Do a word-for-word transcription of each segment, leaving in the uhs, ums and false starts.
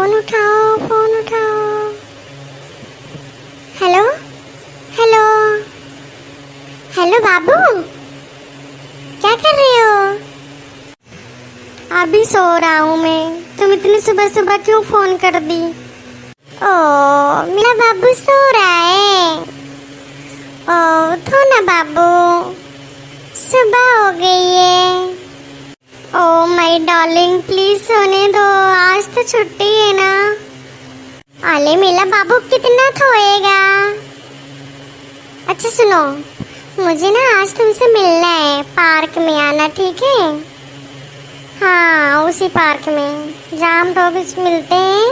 फोन उठाओ, फोन उठाओ। हेलो, हेलो, हेलो बाबू, क्या कर रहे हो? अभी सो रहा हूँ मैं, तुम इतनी सुबह सुबह क्यों फोन कर दी? ओ, मेरा बाबू सो रहा है। ओ, उठो ना बाबू, सुबह हो गई है। ओ माय डार्लिंग, प्लीज सोने दो, आज तो छुट्टी है ना। अले मेरा बाबू, कितना सोएगा? अच्छा सुनो, मुझे ना आज तुमसे मिलना है, पार्क में आना, ठीक है? हाँ, उसी पार्क में जहाँ हम रोज मिलते हैं।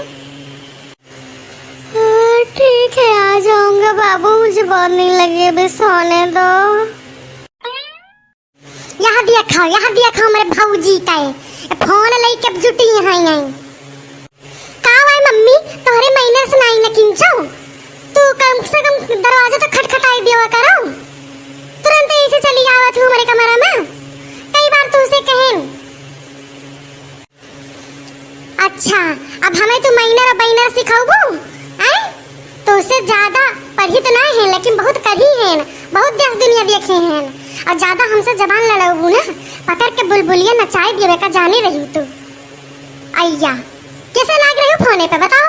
हाँ, ठीक है, आ जाऊंगा बाबू, मुझे बहुत नींद लगी है, अभी सोने दो। यहाँ दिया खाओ, यहाँ दिया खाओ, मेरे भौजी का है। फोन लेके अब जुटी यहाँ, यहाँ। का भाई मम्मी, तोहरे manners नाई न किंचो? तू कम से कम दरवाजा तो खटखटाई देवा करो। तुरंत ऐसे चली आवत हूँ हमारे कमरा में। कई बार तुझसे कहेन। अच्छा, अब हमें तू माइनर और बाइनर सिखाउबू? हैं? तोसे ज्यादा पढ़ी तो ना है, लेकिन बहुत कढ़ी है, बहुत देश दुनिया देखे हैं। और ज्यादा हमसे जबान लड़ाउबू ना, पकड़ के बुलबुलिया नचाई देवे का जाने रही तू। अय्या, कैसे लाग रही हो फोने पे, बताओ?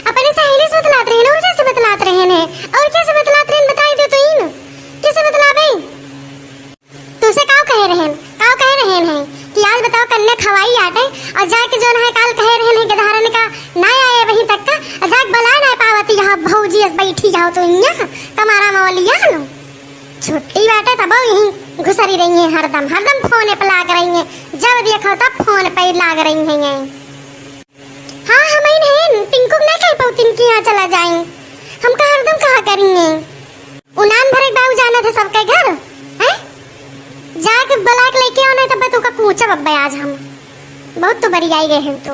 अपने सहेली से बतलात रहे ना, और कैसे बतलात रहे हैं? और कैसे बतलात रहे हैं, बताई दो तो इन। कैसे बतलाबे? तुसे का कहे रहेन, का कहे रहेन है कि आज बताओ कन्या खवाई आटे, और जाके जौन है काल कहे रहेन है गधारन का ना आए वहीं तक का, और जाके बुला ना पावती यहाँ भौजी अस बैठी जाओ तो यहाँ कमारा मौलिया लो। छुट्टी बाटे तब यहीं घुसरी रही है हरदम, हरदम फोने पे लाग रही है, जब देखो तब फोन पे लाग रही है। हाँ, हम ही नहीं, टिंकू के ना कह पाऊ, तिनके यहाँ चला जाए। हम कहा हरदम कहा करेंगे। उनान भरे बाऊ जाना थे सबके घर, हैं? जाके बुला के लेके आओ, नहीं तब तो का कूचा बब्बे आज हम। बहुत तो बरियाई गए हैं तू,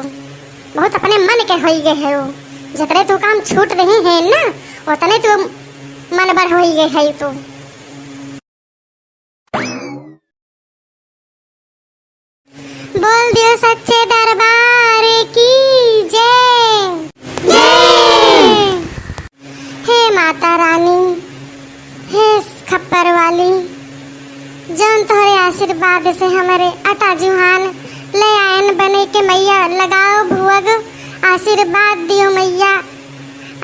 बहुत अपने मन के होई गए है वो। जितने तू काम छूट रही है ना, उतने तू मन भर होई गए है तू। बोल दियो सच्चे दरबार की जय। जय। हे माता रानी, हे खप्पर वाली, जौन तोहरे आशीर्वाद से हमरे अटा जुहान ले आयन बने के मैया, लगाओ भुअग, आशीर्वाद दियो मैया।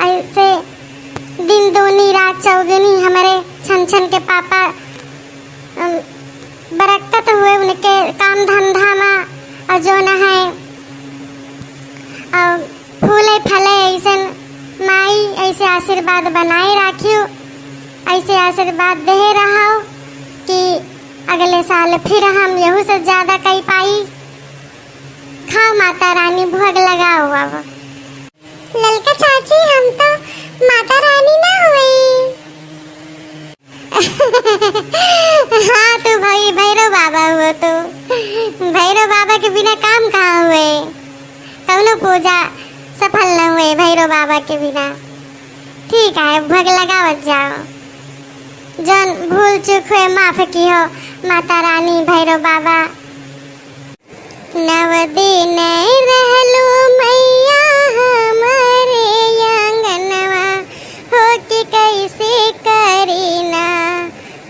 ऐसे दिन दूनी रात चौगुनी हमरे छन छन के पापा, अम, बरकत हुए उनके काम धंधा मा, और जौन है, और फूले फले ऐसन माई ऐसे आशीर्वाद बनाए राखियो, ऐसे आशीर्वाद दे रहो कि अगले साल फिर हम यहू से ज्यादा कई पाई। खाओ माता रानी, भोग लगाओ अब। ललका चाची, हम तो माता रानी ना हुई। हाँ, तू भाई भैरव बाबा हुआ तो। भैरव बाबा के बिना काम कहाँ हुए? कौनो पूजा सफल न हुए भैरव बाबा के बिना। ठीक है, भोग लगावत जाओ। जौन भूल चूक हुए माफ किहो माता रानी भैरव बाबा। नव दिन रहलू मैया हमरे आंगनवा, हो कि कैसे करीना,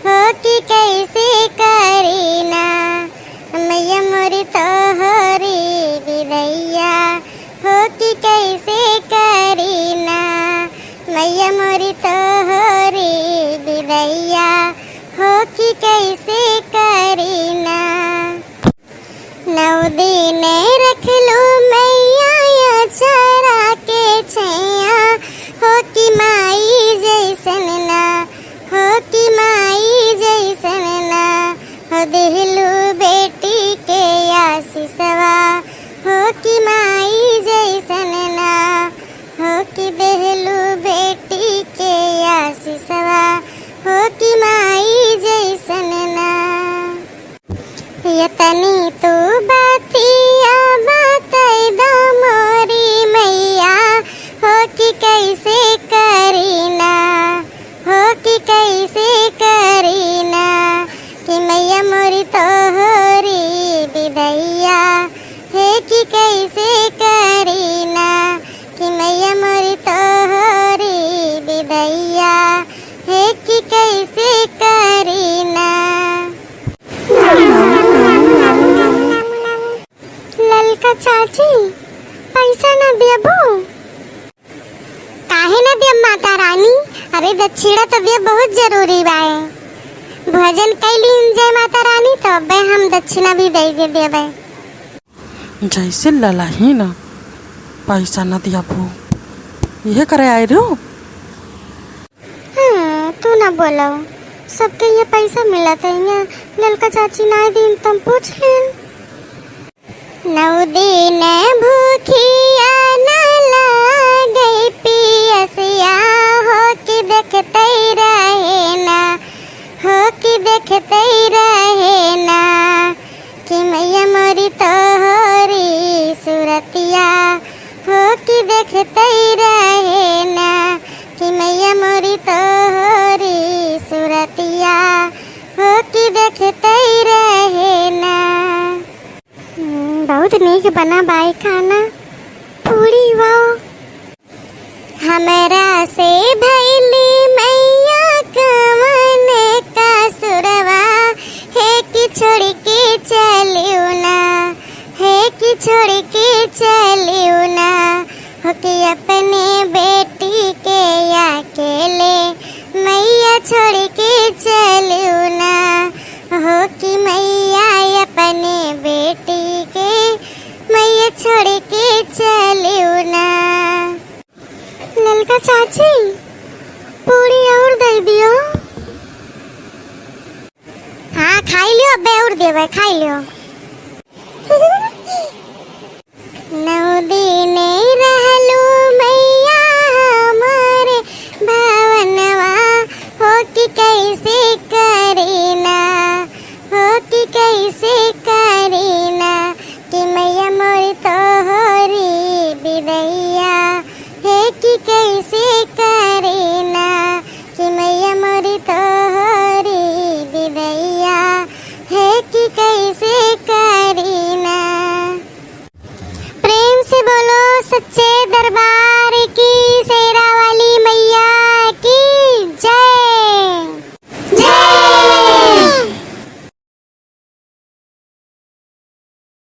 हो कि कैसे करीना, मैया मोरी तोहरी बिदैया, हो कि कैसे करीना, मैया मोरी तोहरी बिदैया, हो कि कैसे करीना। नौ दिन रखलू मैया अचरा के छैया, हो कि माई जैसन ना, हो कि माई जैसन ना, हो देहलू बेटी के आशीषवा, हो कि माई जैसन ना, हो कि देहलू बेटी के आशीषवा, हो कि माई जैसन ना। यतनी तू बतिया बताई द मोरी मैया, हो कि कैसे करीना, हो कि कैसे करीना, कि मैया मोरी तोहरी बिदैया, हे कि कैसे करीना। का चाची, पैसा ना देबू? काहे ना देब माता रानी? अरे दक्षिणा तो देब, बहुत जरूरी बाए। भोजन कइ लीन जय माता रानी, तो अबे हम दक्षिणा भी दे दे देबे। जैसे ललही ना पैसा ना देबू, इहे करे आए रहू। हाँ, तू ना बोलो, सबके ये पैसा मिलत है, यहाँ ललका चाची नाई दिन तुम पूछ लेन। नौ दिन भूखिया न लागे पियसिया, हो कि देखते रहे ना, हो कि देखते रहे ना, कि मैया मोरी तोहरी सुरतिया, हो कि देखते रहे ना, कि मैया मोरी तोहरी सुरतिया, हो कि देखते रहे ना। हम्म, बहुत नीक बना बाई खाना, पूरी वाओ। हमरा से भइली मैया कवन कसुरवा, हे कि छोड़ के चलियो ना, हे कि छोड़ के चलियो ना, हो कि अपने बेटी के अकेले मैया छोड़ के चलियो ना, हो कि मैया अपने बेटी के मैया छोड़ के चलियो ना। ललका चाची, पूरी और दे दियो। हाँ, खाई लियो, अबे और देवे, खाई लियो। नौ दिन रहलू मैया हमारे भवनवा, हो कि कैसे करीना, हो कि कैसे करीना, कि मैया मोरी तोहरी बिदैया, हे कि कैसे करीना, कि मैया मोरी तोहरी बिदैया, हे कि कैसे करीना। प्रेम से बोलो सच्चे दरबार की जय।